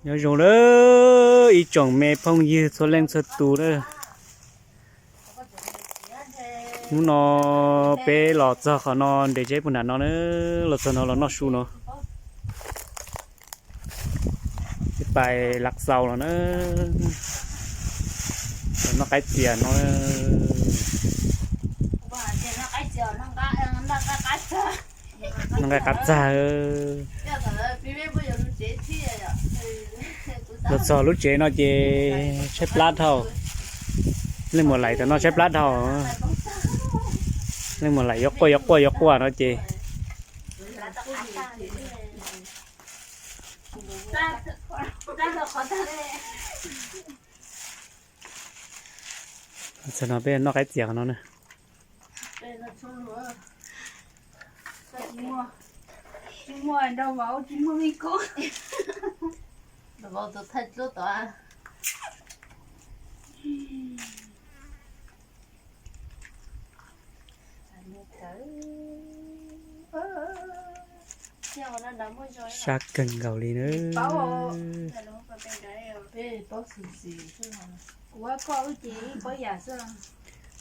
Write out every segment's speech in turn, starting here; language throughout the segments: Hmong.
Nyob zoo lawm ib tsoom me phooj ywg txhua leej txhua tus lawm. Hnub no peb los txog qhov no, nres tsheb puag nram no na, los txog no los noj su no. Peb pais Lav Xaus los na, los noj qaib txias no. Noj nqaij qab txag. Los txog lub tsev no ces tshaib plab dhau. Leej muam laim tam no tshaib plab dhau. Leej muam laim yuav quaj yuav quaj yuav quaj no ces. Tam no peb noj qaib txias no na. Sab kawg nkaus li na.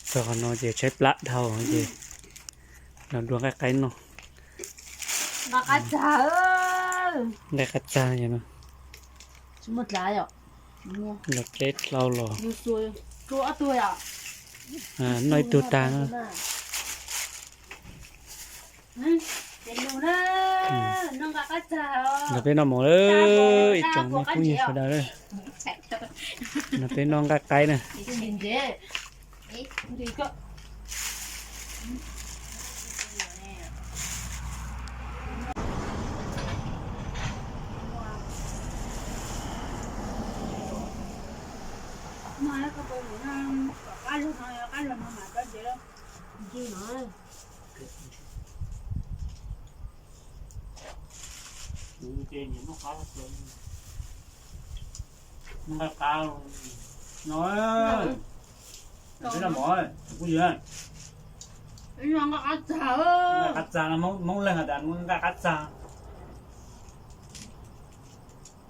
Txog qhov no ces tshaib plab dhau ces los dua nqaij qaib noj. Nqaij qab txag, nqaij qab txag no. Los peb hlau los noj ib tug tag. Los peb noj mov lawm ib tsoom me phooj ywg sawv daws. Los peb noj nqaij qaib na. Nqaij qab no, noj mov kuj yog nqaij qab txag, nqaij qab txag no, Hmoob leeg has tas nqaij qab txag.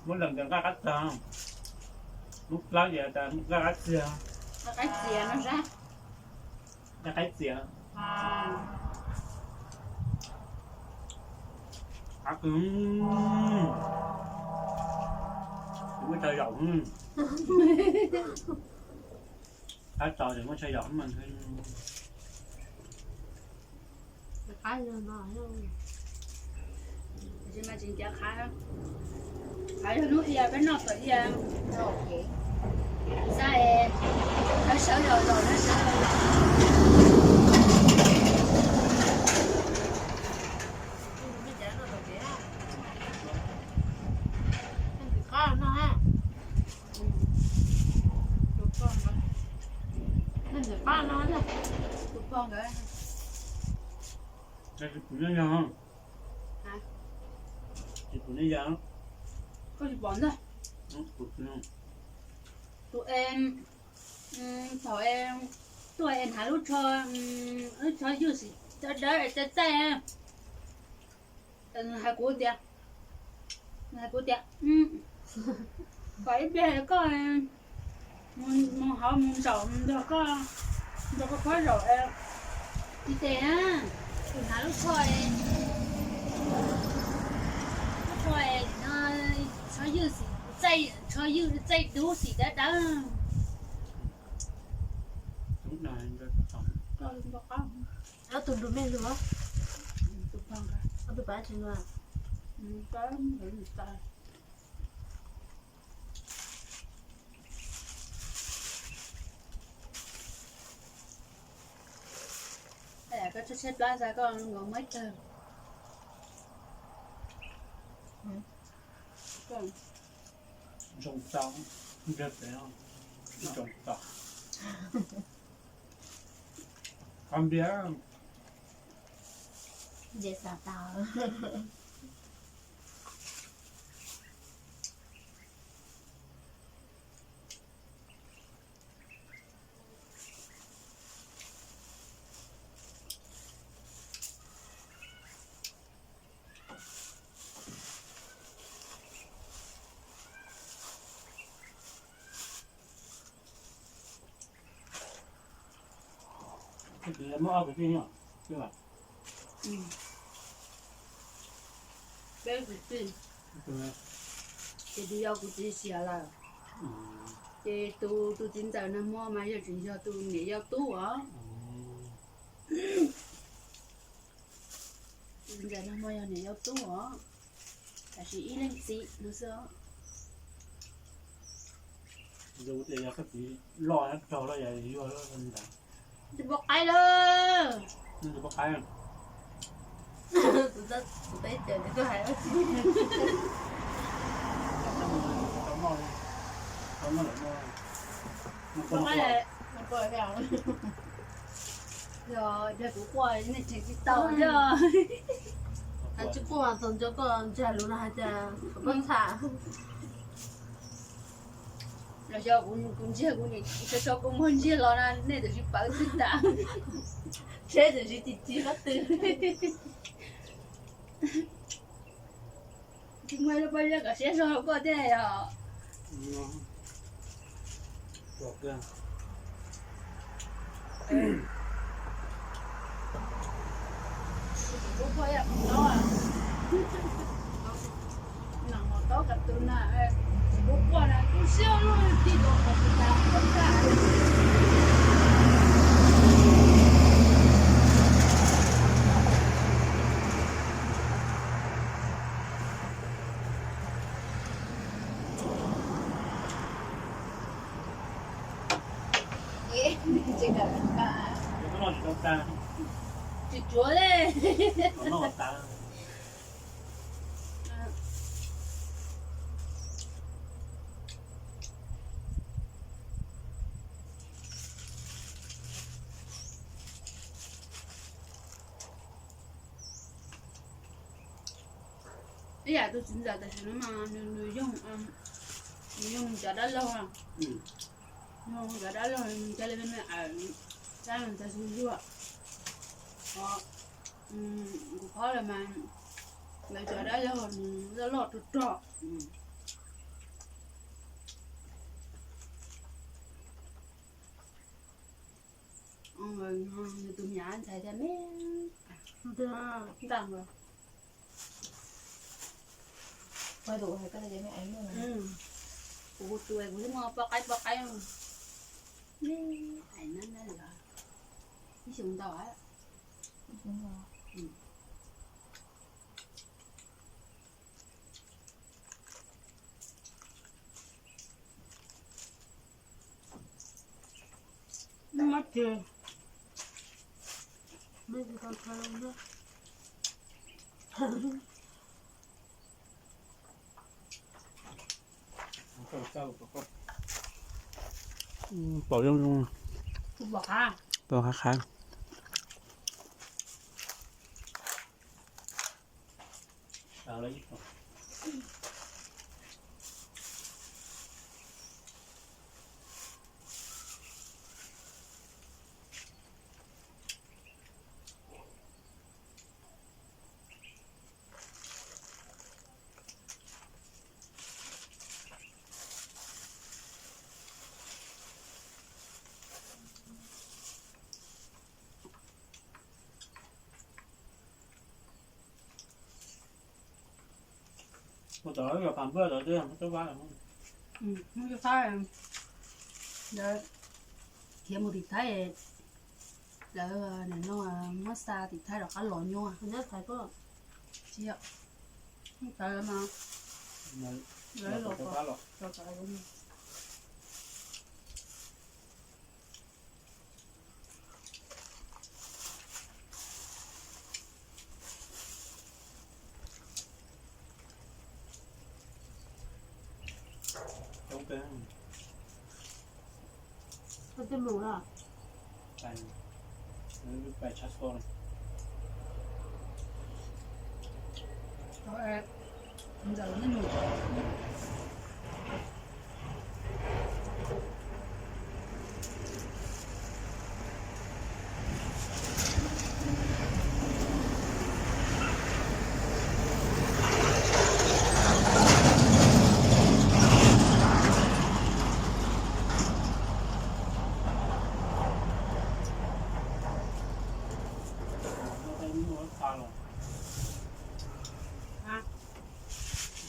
Hmoob leeg tias nqaij qab txag, Hmoob plab ces has tas nqaij qab txias. Nqaij qaib txias. Qab kawg, muab tso zaum. Qab txaus ces muab tso zaum mas. Qab yog no, qab yog hnub ia peb noj tom ia, xav es sawv sawv los los sawv sawv los los. Qab no ha. Tus pog nkawd. Tsis pom nej yog. Tsis pom nej yog. Koj tsis pom ntag. Tus es, thaum es tuaj es hnav lub tsho, lub tsho ywj xim dawb dawb es txaij txaij. Nws hais kuv tias, nws hais kuv tias, kom ib pliag koj mus hauv mus zaum nrog koj, nrog koj pab zaum. Ib tes na, kuv hnav lub tsho, lub tsho no, tsho ywj xim, tsho ywj txaij dub xim dawb dawb. Ob tug nrug me lug, ob tug pab tsis lug. Koj tshaib tshaib plab xwb koj nkaus muab ib tawg. Zoo tau, nrog pem, zoo tau. Qhov npias, npias xav tau. Muaj ob kwv tij, peb kwv tij, ces tus yau kuv txiv xiam lawm, ces tus, tus txiv ntxawm nag hmo mas yog tseem yog tus niam yau tub os. Tus txiv ntxawm nag hmo yog niam yau tub os, tab sis ib leej txiv no xwb os. Yog koj txiv loj raug los yog yuag ntawd. Tsis pub qaib lawm. Tsis pub qaib. Kuv teb ces kuv hais dab tsi. Yog, yog kuv quaj nej tseem tsis tau thiab. Tsis quaj mas tos nco koj ntsib lus no hais tias koj tham. Los xyov kuv, kuv ntsiag kuv nim so so kua muag ntsiag los na nej tam sim pawv twb tas. Tsheb tam sim ci ci qab twg. Tsis muaj ib lub pob zeb kom siab zog rau koj thiab yog. Kuv poj yam kuv nyob, nam mos taub kas tus na, kuv poj na kuj siab lub tij los kom tus tas poj tas. Tsis tsuav li. Ib yam tus txiv ntxawm tam sim no mas nws, nws yog, nws yog cov dab laug, yog cov dab laug nws coj li me me awm, tab nws txog xyoo zuag. Kuv phob lawm mas lawv cov dab laug nws loj loj rog rog. Nws tus nyab ntxhais tias me nta nkaus. Kuv tus kuv twb muaj poj qaib poj qaib, me ais nab nab lawm, ib xyoo ntau. Nab ces me tsis tau tha loo thiab. Pom zoo zoo, pom qab qab. Mus tom lawv cov pas npuaj tod twb muaj cov fab, lawv khiav mus tim Thaib, lawv nim no muab xa tim Thaib rov qab los nyuaj. Tsis yog, lawv los,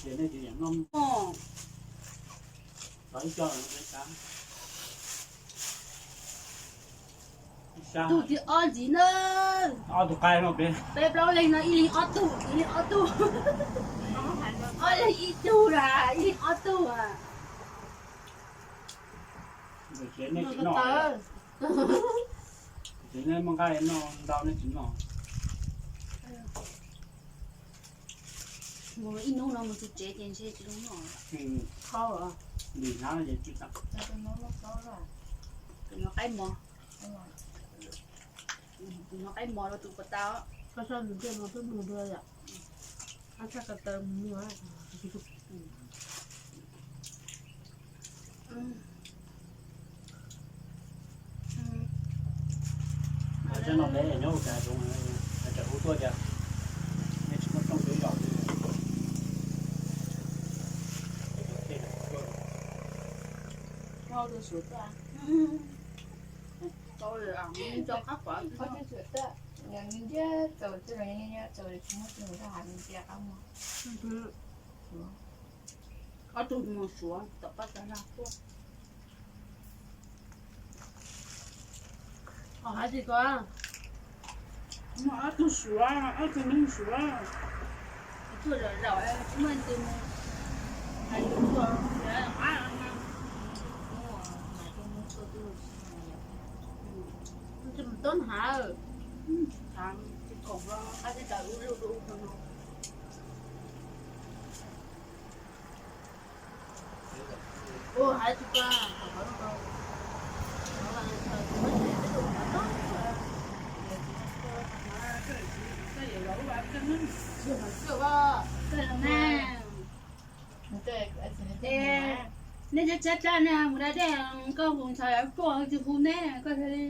Tus thib ob ntxiv na. Ob tug qaib no peb, peb plaub leeg no ib leeg ob tug, ib leeg ob tug. Ob leeg ib tug na, ib leeg ob tug a. Mus ib hnub no mus tsev tsev ces ntshe tsis zoo noj. Tus no qaib mos, tus no qaib mos rau tus pas tas. Koj sab tus ntej no twb mus dua yom. Ab, tshaj ko taw mus muag. Tsob no peb nyob ua cas zoo, tseem hu tuaj tias nej tsis muaj rooj peb zaum. Ob tug mus Suav tom paj tag nag tuaj. Hais tias ko, muaj ob tug Suav, ob tug neeg Suav tuaj zaum zaum, tsis muaj leej twg mus, hais yus tuaj, ab, mus tuaj twb tsis mus tub hnav, tsis khoom los qab teb chaws ub lub rau ub rau no. Ua hais tsis tau, nej tsab tsab tsab ne, mus da dej, koj hu ntxhais tuaj tsis hu neb, koj thiaj li.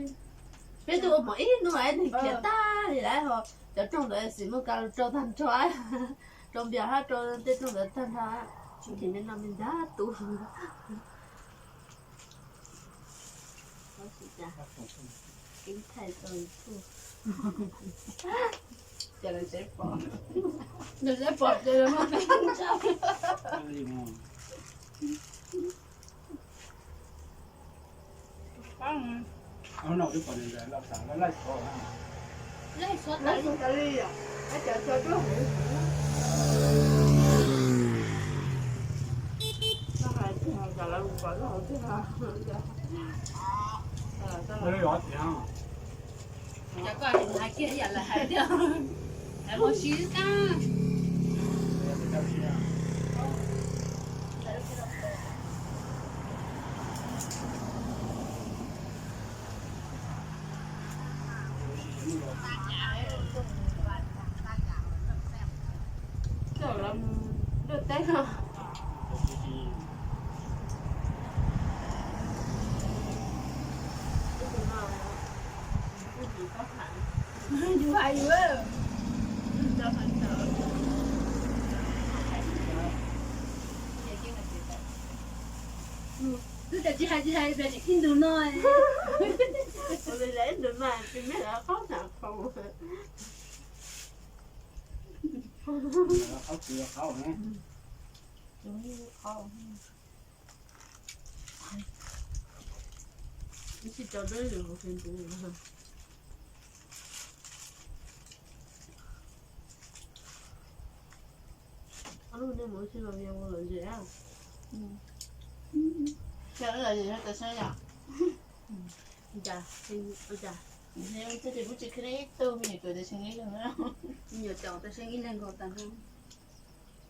Peb twb ua mov ib hnub es nws khiav tag li lawm ho. Cov rooj ntawd xim muaj kas rau tag nrho, rau npias hab rau tej rooj ntawd tag nrho, tsis nrhiav me no me ntag tus. Keeb thaij rau YouTube. Ces lawv seb pom, lawv seb pom ces lawv muab peb ntsaj. Cov koj hais kiag yam lawv hais tiag, hais ua si xwb kab. Coj lawv mus nruab teb no. Yus hais yus. Twb tas tsis hais tsis hais, ib ntus no. Ib ntus no tsis me lawv qab na. Ib tsis tso dawb lwm hauv Facebook. Ob lub nej mus ua si los Vias ua lom zem a? Lom zem no tas sab yom. Cas, cas, twb tsis qhia ib tug me nyuam caum tas seeb ib leeg na. Me nyuam caum tas seeb ib leeg nkaus tas no.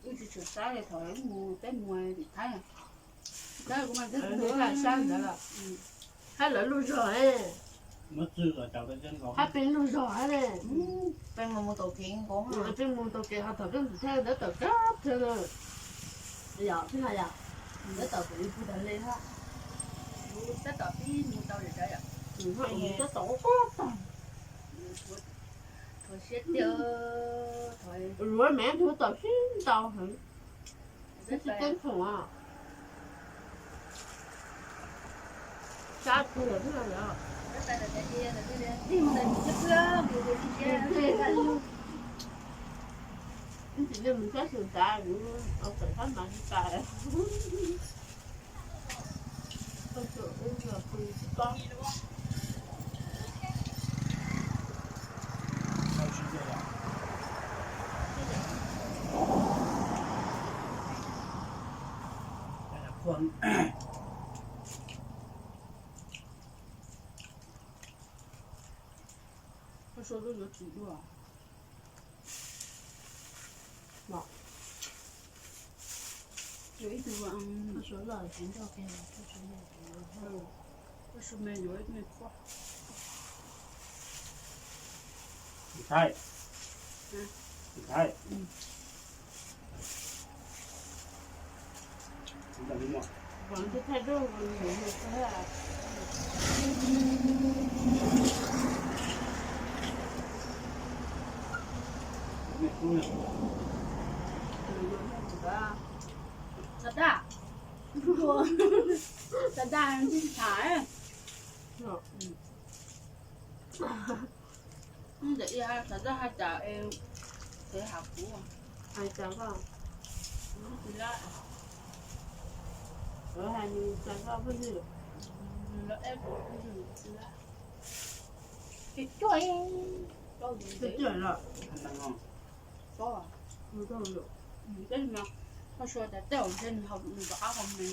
Wb tsis tshua sab li thaum wb mus peb mus tim Thaib. Sab kuv mas twb mus sab ntawd lawm. Hab lawv lub zog, hab peb lub zog, peb mus taus kev nkaus, peb mus taus kev ho thaum peb mus Thaib ntawd tawm kab tag na. Yog peb hais yom, tab tom kuv ib pug tag li hab. Tab tom pib mus tau li tab tom ua kab tag. Luag me tug tom sib ntaus heev, tsis teeb khoom. Sab pug lawm thiab. Ib tsis nej mus sab xyoo xav, ua tawm Tab mas li tas, tau tsuam ub los pw tsis tob. Koj suav lub yuav tsis dua. Yuav ib tug, koj suav loj tsis nrog kiag, koj suav me yuav ib me qhuab. Thaij, thaij. Xav daj, xav daj tsis tham. Ntawm ib xav daj hais cas es, ces hais kuv, hais cas koj, tsis lab, hais nws cas koj pheej, nws los eb kuv pheej tsis lab. Ces cuaj, cuaj los, koj suav tas tej zaum ntshe nws haus nws rov qab haus me.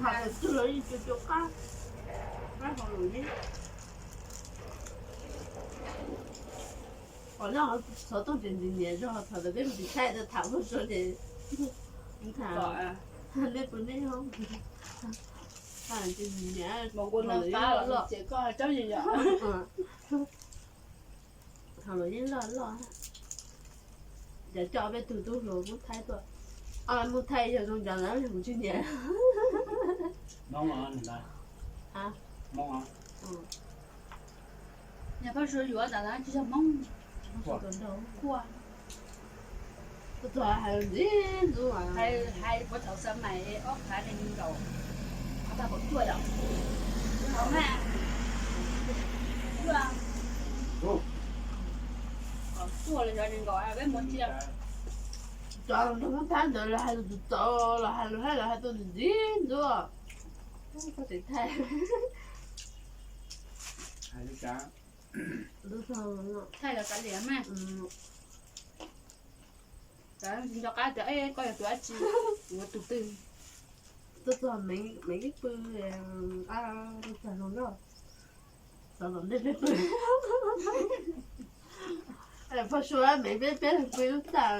Haus tug los yeej cuag cuag qab, qab haus lwm yeb. Qhov no xov tooj ces nws nyiam zog, thaum ntawd peb mus tim Thaij tham muaj suav ces tham, nej pw nej hoob, tham ces nws nyiam, haus lwm yeeb loj loj. Haus lwm yeeb loj loj. Ces coj peb tug tub hluas Hmoob Thaib tuaj. Hmoob Thaib yog zoo cov ntawd kuv tsis nyiam. Yog Paj Suav yuav tas na tsis yog Hmoob. Tuaj hais ntxiv ntxiv, hais puav thaum xav mais ob phav nees nkaum, ob phav kaum cuaj yom. Thaum mas cuaj, kaum cuaj los yog nees nkaum peb mus tsiab. Cov nrog Hmoob Thaib ntawd los hais lus txawv, los hais lus Thaib los hais tuaj ntxiv ntxiv. Thaij, Thaij los kav liam mas. Tsis nco qab tias koj yog tus dab tsi, yuav tus twg. Tuaj txog Mev ib pw, tuaj txog zoo nraug, xov tom ntej peb pw. Paj Suav Mev peb peb pw lub txaj,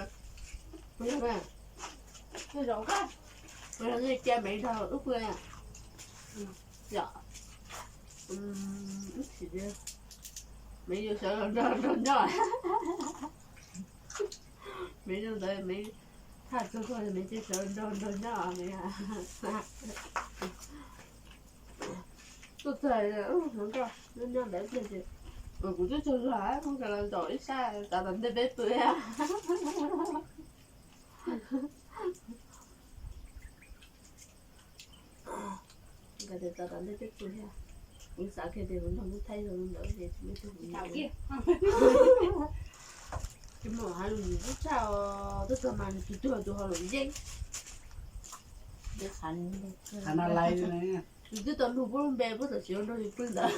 pw zoo na, pw zoo na, pw zoo na, cia Mev nrog wb pw. Yom, wb tsis, Mev yuav sawv los nrog nrog nyob. Mev zoo ntawd Mev thaj txog koj Mev cia sawv nrog nrog nyob Mev. Tuaj txog hluas nkauj nyob nyob ntawd pliag ces, kuv twb tsaug zog, Hmoob Thaib los zaum ib sab tav tom ntej peb pw. Nkawd tias tav tom ntej peb pw thiab, kuv xav kiag tias kuv nrog Hmoob Thaib los ntawd ces tsis muaj ib tug kuv nyiam. Tsis muaj hais lus nws tub tshaj os, tuaj txog mas nws tus twg tus haus lwm yeeb. Nws twb tau nug puab lub npe puab txawm tsis ua nrog yus pw ntawd.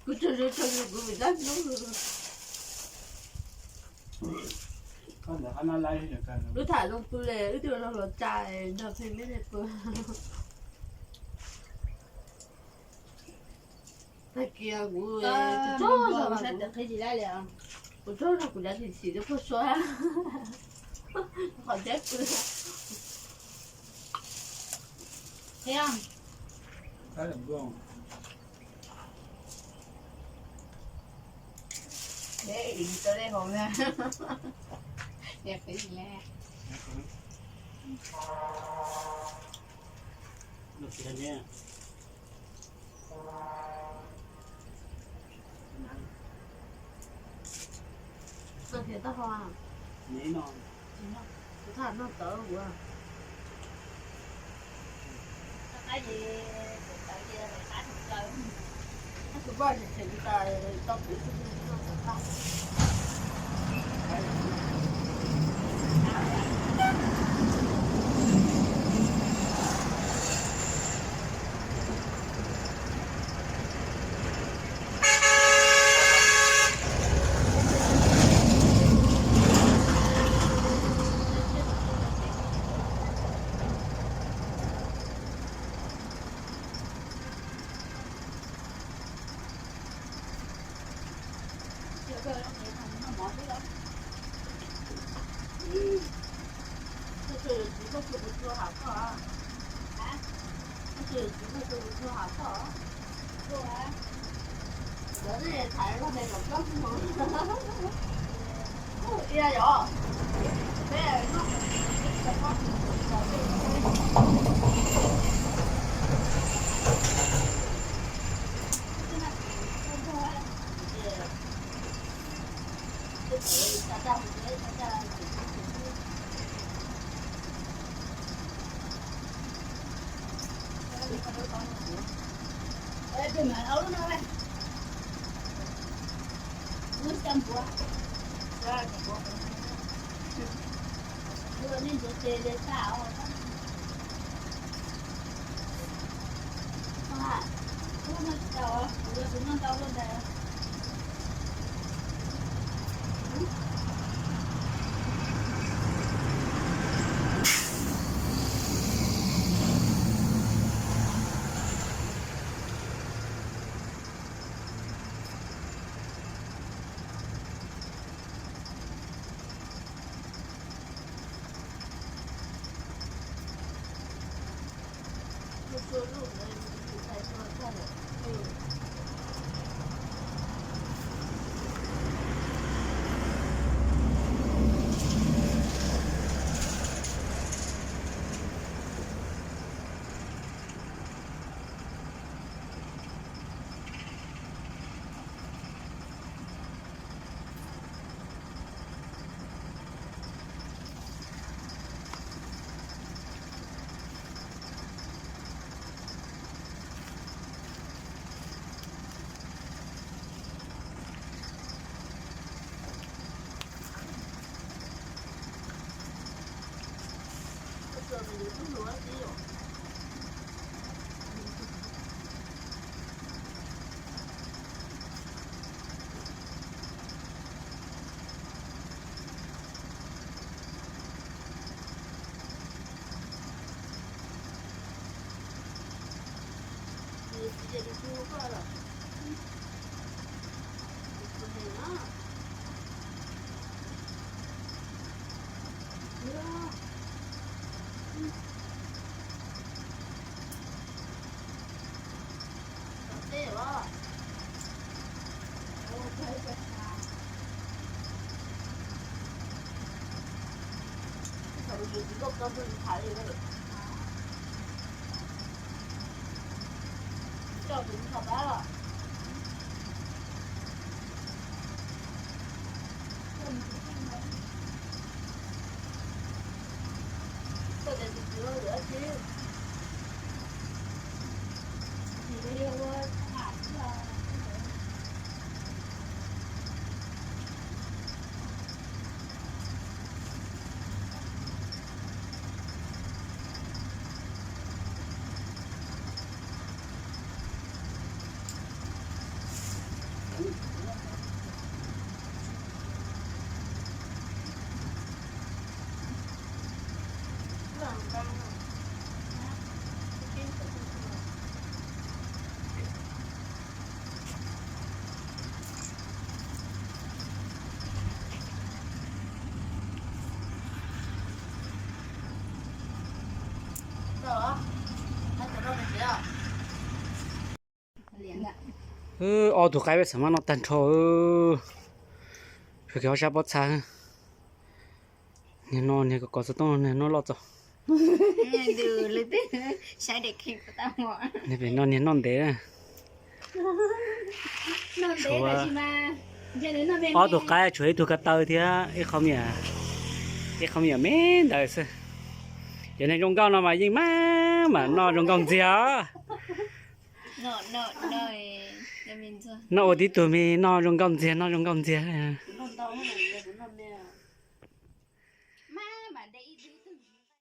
Kuv tsaug zog tsaug zog kuv vim tab hnub wb tham zoo pw li wb twb ua log los tsa nrog pheej neb pw. Tag kis kuv tsaug zog, kuv tsaug zog kuv cav tshim tshim rau Paj Suav qhov cav pw. Tau tias tau ho, kuv thaj noj tawv ua. Tus vaj tseem tas tau kuv. Ob tug qaib peb xam mab no tag nrho. Kawg kiag ob sab pob txha. Niag no niag kos kos xov tooj niag no loj txaus. Niag pem no niag noj ntev. Tshuav ob tug qaib, tshuav ib tug ko taw thiab ib qho me nyuam me ntawd xwb. Cov neeg zoo nkauj no mas yeej mas, mas noj zoo nkauj ntxiag. Noj ua tib tug me noj zoo nkauj ntxiag, noj zoo nkauj ntxiag.